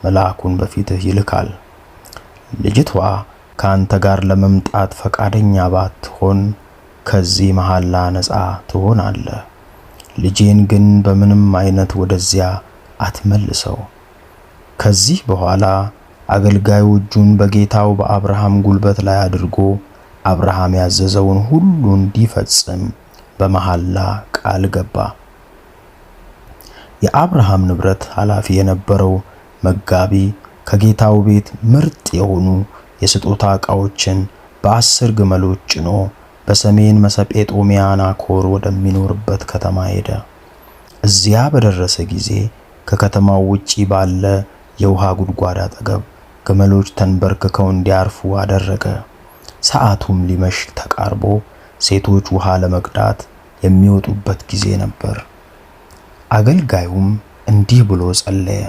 መልአኩን በፊትህ ይልካል። ልጅቷ ከአንተ ጋር ለመምጣት ፈቃደኛ ባትሆን ከዚህ መሐላ ነፃ ትሆናለህ። ልጄን ግን በምንም አይነት ወደዚያ አትመልሰው። ከዚህ በኋላ አገልጋዩ እጁን በጌታው በአብርሃም ጉልበት ላይ አድርጎ አብርሃም ያዘዘውን ሁሉ እንዲፈጽም በመሐላ ቃል ገባ። የአብርሃም ንብረት ኃላፊ የነበረው መጋቢ ከጌታው ቤት ምርጥ የሆኑ የስጦታ ዕቃዎችን በ10 ግመሎች ጭኖ በሰሜን መሰጴጦምያ ናኮር ወደሚኖርበት ከተማ ሄደ። እዚያ በደረሰ ጊዜ ከከተማው ውጪ ባለ የውሃ ጉድጓድ አጠገብ ግመሎች ተንበርክከው እንዲያርፉ አደረገ። ሰዓቱም ሊመሽ ተቃርቦ ሴቶች ውሃ ለመቅዳት የሚወጡበት ጊዜ ነበር። አገልጋዩም እንዲህ ብሎ ጸለየ።